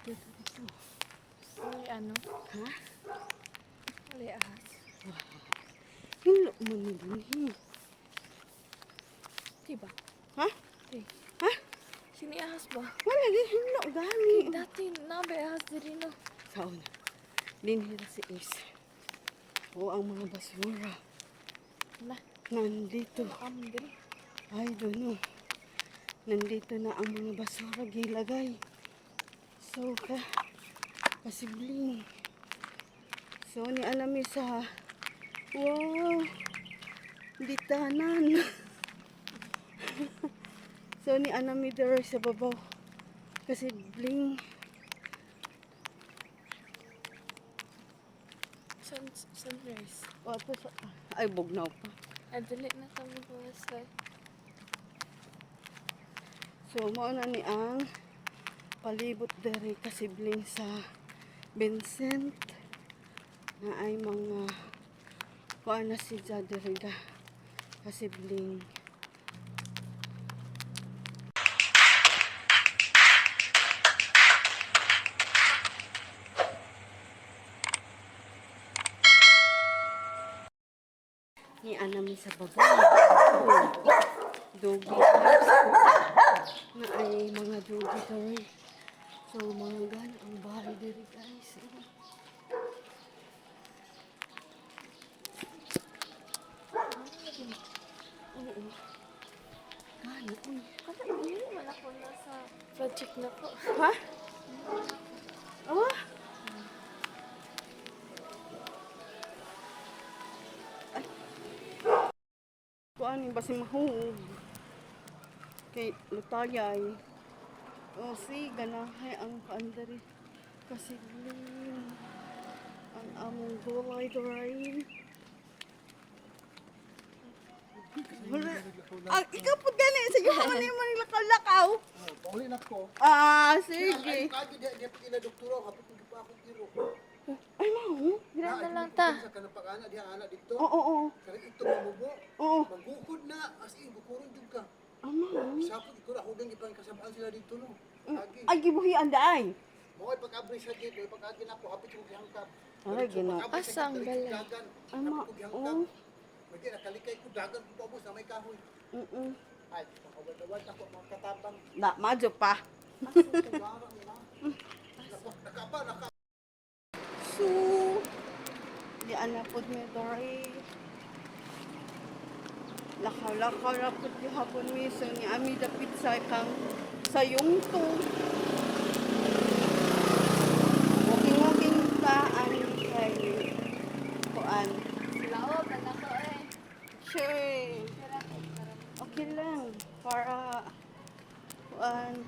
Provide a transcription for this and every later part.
Dito, dito. Ay, ano? Ha? Wala ahas. Hinlo man ni dinhi. Di ba? Ha? Di. Ha? Sini ahas ba? Wala gid, hinlo gani. Dati nabe ahas diri, no. Sa una. Dinhi ra si Is. O ang mga basura. Na, Nandito. amon diri. I don't know. Nandito na ang mga basura gilagay. So, kasibling. So, ni alami sa, wow, litanan. So, ni anami there sa babaw. Kasibling. Sunrise. O, ito ay, bugnaw pa. Ay, dali na ta mo sa. So, mao na ni ang palibot dere, kasibling, sa Vincent na ay mga kuan na si dere ga, kasibling. Ni anami sa baba. Oh, doggy guys, na ay mga doggy dere. So mga gana ang bahay dere, guys. Oo. Gana, uy. Kada dili man ako na sa project na po. Ha? Oh? Ay. Kuan ba si mahug? Kay lutayay. O si ganahay ang kaandari. Kasi ang among gulay diri. Ah, ikaw po gani. Sige, pa man yung lakaw-lakaw. Pauli na ko. Ah, sige. Ay, kagi di di pa kina doktoro, kapit ko pa akong tiro. Ay, mao. Dira na lang ta. Sa kanang pag-ana diha ana dito. Oo. Kanang ito mamubo. Oo. Manggukod na as in gukuron jud ka. Ama. Sapot ko ra hugang gipang kasabaan sila dito, no. Kagi. Ay, gibuhian daay. Mo ay pag-abri sa gate, ay pag-agi na ako hapit ko gihangkap. Ay, ginoo. Asa ang balay? Ama, oo. Magi nakalikay ko dagan ko paubos na may kahoy. Ay, makawad-wad ako mga katabang. Na, madyo pa. Nakapa, naka. So, di ana pod mi dori. Lakaw-lakaw ra pod gihapon mi, so ni ami dapit sa kang sa yung to. Walking walking ta ani kay kuan. Laot na ko eh. Sure. Okay lang. Para, kuan,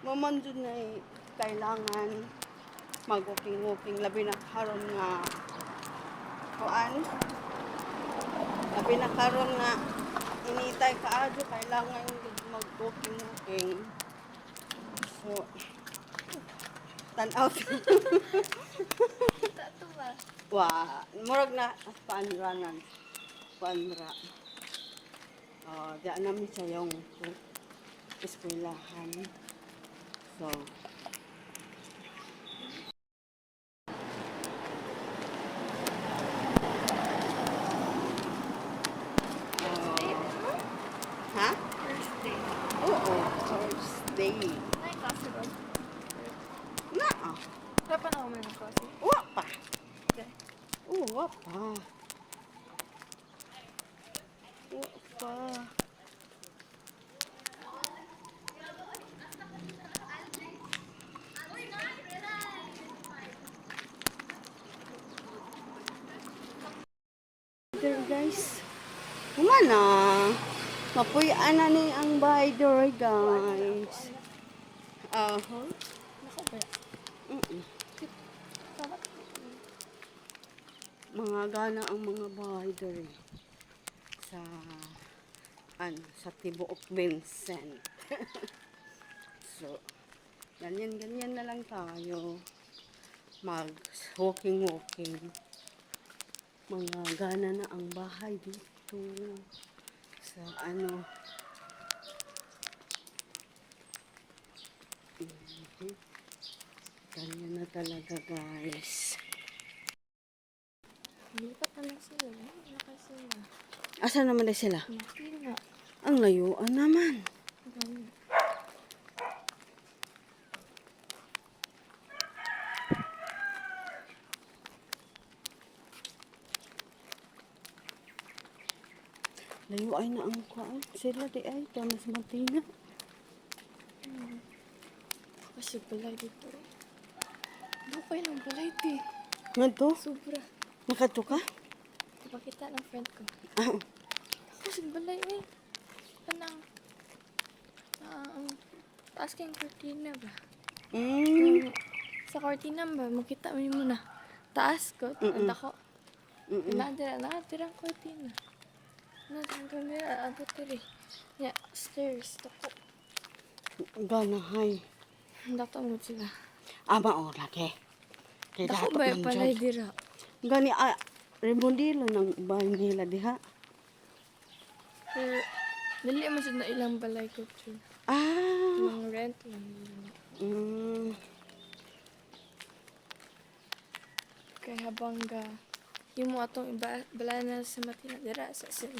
maman dyan na eh, kailangan mag-walking-walking. Labi na karon nga, kuan, labi na karon nga, initay kaadyo, kailangan jud mag-walking-walking. So, tanaw. Kita to ba? Wa, murag na paanranan. Paanra. Oh, diyan namin sa yung eskwelahan. So, oh, ha? Thursday. Oo, Thursday. Nay klase ba? Na, ah. Wala pa na ako may klase. Wa pa. Okay. Oo, wa pa. Wa pa. There, guys. Humana. Mapuy-an na ni ang bahay there, guys. Aha. Nako ba? Tama. Mga gana ang mga bahay dere sa ano, sa Tibuok Vincent. So, ganyan ganyan na lang tayo mag walking walking. Mga gana na ang bahay dito sa ano. Ganyan na talaga, guys. Lipat naman sila. Ano na sila? Asa naman na sila? Makina. Ang layuan naman. Ganun. Layo ay na ang kuan. Sila di ay tamas Martina. Kasi balay dito. Bukay ng balay di. Ngadto? Sobra. Nakadto ka? Ipakita ng friend ko. Ah, Ako sa balay eh. Kanang ang taas kayong cortina ba? Sa cortina ba, makita mo yun muna. Taas ko, ang dako. Nadira, nadira ang cortina. Nadira ang camera, abot diri. Ya, stairs, dako. Ganahay. Ang dako mo sila. Ama o lagi. Kay Dako dato ba man palay jud. dira? Gani ah, remodelo ng bahay nila diha. Pero, dali mo sad na ilang balay ko jud. Ah. Mga rent lang yun. Kay habang ga yung mo atong iba balay na sa Matina dira sa sila.